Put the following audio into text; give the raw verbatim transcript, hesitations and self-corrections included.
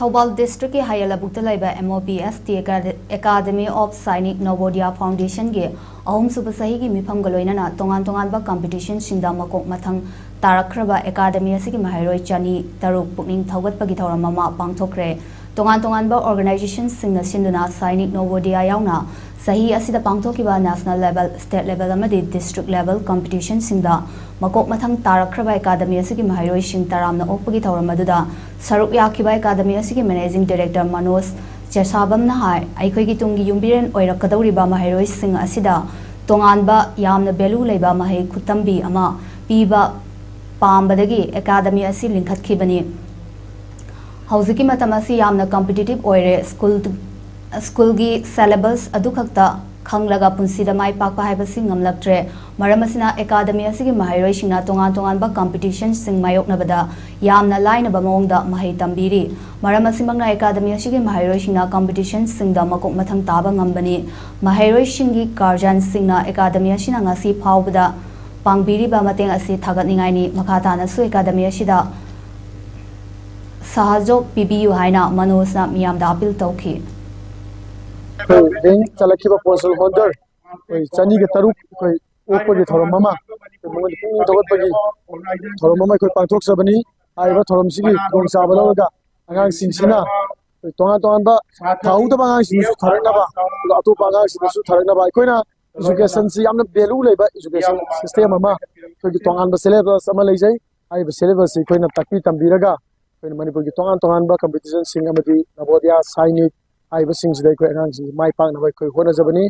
ꯊꯧꯕꯥꯜ ꯗꯤꯁꯇ꯭ꯔꯤꯛꯀꯤ ꯍꯌꯦꯜ ꯂꯕꯨꯛꯇ ꯂꯩꯕ M O P S T Academy of Sainik Navodaya Foundationꯒꯤ ꯑꯍꯨꯝꯁꯨꯕ ꯆꯍꯤꯒꯤ ꯃꯤꯐꯝꯒ ꯂꯣꯏꯅꯅ ꯇꯣꯉꯥꯟ ꯇꯣꯉꯥꯟꯕ ꯀꯝꯄꯤꯇꯤꯁꯟꯁꯤꯡꯗ ꯃꯀꯣꯛ ꯃꯊꯪ ꯇꯥꯔꯛꯈ꯭ꯔꯕ ꯑꯦꯀꯥꯗꯃꯤ ꯑꯁꯤꯒꯤ ꯃꯍꯩꯔꯣꯏ ꯆꯅꯤ ꯇꯔꯨꯛ ꯄꯨꯛꯅꯤꯡ ꯊꯧꯒꯠꯄꯒꯤ ꯊꯧꯔꯝ ꯑꯃ ꯄꯥꯡꯊꯣꯛꯈ꯭ꯔꯦ꯫ ꯇꯣꯉꯥꯟ ꯇꯣꯉꯥꯟꯕ ꯑꯣꯔꯒꯅꯥꯏꯖꯦꯁꯟꯁꯤꯡꯅ ꯁꯤꯟꯗꯨꯅ ꯁꯥꯏꯅꯤꯛ ꯅꯣꯕꯣꯗꯤꯌꯥ ꯌꯥꯎꯅ ꯆꯍꯤ ꯑꯁꯤꯗ ꯄꯥꯡꯊꯣꯛꯈꯤꯕ ꯅꯦꯁꯅꯦꯜ ꯂꯦꯚꯦꯜ, ꯁ꯭ꯇꯦꯠ ꯂꯦꯚꯦꯜ ꯑꯃꯗꯤ ꯗꯤꯁꯇ꯭ꯔꯤꯛ ꯂꯦꯚꯦꯜ ꯀꯝꯄꯤꯇꯤꯁꯟꯁꯤꯡꯗ ꯃꯀꯣꯛ ꯃꯊꯪ ꯇꯥꯔꯛꯈ꯭ꯔꯕ ꯑꯦꯀꯥꯗꯃꯤ ꯑꯁꯤꯒꯤ ꯃꯍꯩꯔꯣꯏꯁꯤꯡ ꯇꯔꯥꯝꯅ ꯑꯣꯛꯄꯒꯤ ꯊꯧꯔꯝ ꯑꯗꯨꯗ ꯁꯔꯨꯛ ꯌꯥꯈꯤꯕ ꯑꯦꯀꯥꯗꯃꯤ ꯑꯁꯤꯒꯤ ꯃꯦꯅꯦꯖꯤꯡ ꯗꯤꯔꯦꯛꯇꯔ ꯃꯅꯣꯖ ꯆꯦꯁꯥꯕꯝꯅ ꯍꯥꯏ, ꯑꯩꯈꯣꯏꯒꯤ ꯇꯨꯡꯒꯤ ꯌꯨꯝꯕꯤꯔꯦꯟ ꯑꯣꯏꯔꯛꯀꯗꯧꯔꯤꯕ ꯃꯍꯩꯔꯣꯏꯁꯤꯡ ꯑꯁꯤꯗ ꯇꯣꯉꯥꯟꯕ ꯌꯥꯝꯅ ꯚꯦꯂꯨ ꯂꯩꯕ ꯃꯍꯩ ꯈꯨꯇꯝꯕꯤ ꯑꯃ ꯄꯤꯕ ꯄꯥꯝꯕꯗꯒꯤ ꯑꯦꯀꯥꯗꯃꯤ ꯑꯁꯤ ꯂꯤꯡꯈꯠꯈꯤꯕꯅꯤ꯫ ꯍꯧꯖꯤꯛꯀꯤ ꯃꯇꯝ ꯑꯁꯤ ꯌꯥꯝꯅ ꯀꯝꯄꯤꯇꯤꯇꯤꯚ ꯑꯣꯏꯔꯦ꯫ ꯁ꯭ꯀꯨꯜ, ꯁ꯭ꯀꯨꯜꯒꯤ ꯁꯦꯂꯦꯕꯁ ꯑꯗꯨꯈꯛꯇ ꯈꯪꯂꯒ ꯄꯨꯟꯁꯤꯗ ꯃꯥꯏ ꯄꯥꯛꯄ ꯍꯥꯏꯕꯁꯤ ꯉꯝꯂꯛꯇ꯭ꯔꯦ꯫ ꯃꯔꯝ ꯑꯁꯤꯅ ꯑꯦꯀꯥꯗꯃꯤ ꯑꯁꯤꯒꯤ ꯃꯍꯩꯔꯣꯏꯁꯤꯡꯅ ꯇꯣꯉꯥꯟ ꯇꯣꯉꯥꯟꯕ ꯀꯝꯄꯤꯇꯤꯁꯟꯁꯤꯡ ꯃꯥꯌꯣꯛꯅꯕꯗ ꯌꯥꯝꯅ ꯂꯥꯏꯅꯕ ꯃꯑꯣꯡꯗ ꯃꯍꯩ ꯇꯝꯕꯤꯔꯤ꯫ ꯃꯔꯝ ꯑꯁꯤꯃꯛꯅ ꯑꯦꯀꯥꯗꯃꯤ ꯑꯁꯤꯒꯤ ꯃꯍꯩꯔꯣꯏꯁꯤꯡꯅ ꯀꯝꯄꯤꯇꯤꯁꯟꯁꯤꯡꯗ ꯃꯀꯣꯛ ꯃꯊꯪ ꯇꯥꯕ ꯉꯝꯕꯅꯤ꯫ ꯃꯍꯩꯔꯣꯏꯁꯤꯡꯒꯤ ꯒꯥꯔꯖꯤꯌꯟꯁꯤꯡꯅ ꯑꯦꯀꯥꯗꯃꯤ ꯑꯁꯤꯅ ꯉꯁꯤ ꯐꯥꯎꯕꯗ ꯄꯥꯡꯕꯤꯔꯤꯕ ꯃꯇꯦꯡ ꯑꯁꯤ ꯊꯥꯒꯠꯅꯤꯡꯉꯥꯏꯅꯤ꯫ ꯃꯈꯥ ꯇꯥꯅꯁꯨ ꯑꯦꯀꯥꯗꯃꯤ ꯑꯁꯤꯗ ꯁꯍꯖꯣꯛ ꯄꯤꯕꯤꯌꯨ ꯍꯥꯏꯅ ꯃꯅꯣꯖꯅ ꯃꯤꯌꯥꯝꯗ ꯑꯄꯤꯜ ꯇꯧꯈꯤ꯫ ꯑꯩꯈꯣꯏ ꯔꯦꯡ ꯆꯠꯂꯛꯈꯤꯕ ꯄꯣꯖꯤꯁꯟ ꯍꯣꯜꯗꯔ ꯑꯩꯈꯣꯏ ꯆꯅꯤꯒ ꯇꯔꯨꯛ ꯑꯩꯈꯣꯏ ꯑꯣꯛꯄꯒꯤ ꯊꯧꯔꯝ ꯑꯃ, ꯑꯩꯈꯣꯏ ꯃꯉꯣꯟꯗ ꯄꯨꯛꯅꯤꯡ ꯊꯧꯒꯠꯄꯒꯤ ꯊꯧꯔꯝ ꯑꯃ ꯑꯩꯈꯣꯏ ꯄꯥꯡꯊꯣꯛꯆꯕꯅꯤ꯫ ꯍꯥꯏꯔꯤꯕ ꯊꯧꯔꯝꯁꯤꯒꯤ ꯈꯨꯗꯣꯡꯆꯥꯕ ꯂꯧꯔꯒ ꯑꯉꯥꯡꯁꯤꯡꯁꯤꯅ ꯑꯩꯈꯣꯏ ꯇꯣꯉꯥꯟ ꯇꯣꯉꯥꯟꯕ ꯊꯥꯍꯧꯗꯕ ꯑꯉꯥꯡꯁꯤꯡꯗꯁꯨ ꯊꯥꯔꯛꯅꯕ, ꯑꯗꯨꯒ ꯑꯇꯣꯞꯄ ꯑꯉꯥꯡꯁꯤꯡꯗꯁꯨ ꯊꯥꯔꯛꯅꯕ, ꯑꯩꯈꯣꯏꯅ ꯏꯖꯨꯀꯦꯁꯟꯁꯤ ꯌꯥꯝꯅ ꯚꯦꯂꯨ ꯂꯩꯕ ꯏꯖꯨꯀꯦꯁꯟ ꯁꯤꯁꯇꯦꯝ ꯑꯃ, ꯑꯩꯈꯣꯏꯒꯤ ꯇꯣꯉꯥꯟꯕ ꯁꯦꯂꯦꯕꯁ ꯑꯃ ꯂꯩꯖꯩ꯫ ꯍꯥꯏꯔꯤꯕ ꯁꯦꯂꯦꯕꯁꯁꯤ ꯑꯩꯈꯣꯏꯅ ꯇꯥꯛꯄꯤ ꯇꯝꯕꯤꯔꯒ ꯑꯩꯈꯣꯏꯅ ꯃꯅꯤꯄꯨꯔꯒꯤ ꯇꯣꯉꯥꯟ ꯇꯣꯉꯥꯟꯕ ꯀꯝꯄꯤꯇꯤꯁꯟꯁꯤꯡ ꯑꯃꯗꯤ ꯅꯕꯣꯗꯤꯌꯥ, ꯁꯥꯏꯅꯤꯛ ꯍꯥꯏꯔꯤꯕꯁꯤꯡꯁꯤꯗ ꯑꯩꯈꯣꯏ ꯑꯉꯥꯡꯁꯤꯡꯁꯤ ꯃꯥꯏ ꯄꯥꯛꯅꯕ ꯑꯩꯈꯣꯏ ꯍꯣꯠꯅꯖꯕꯅꯤ꯫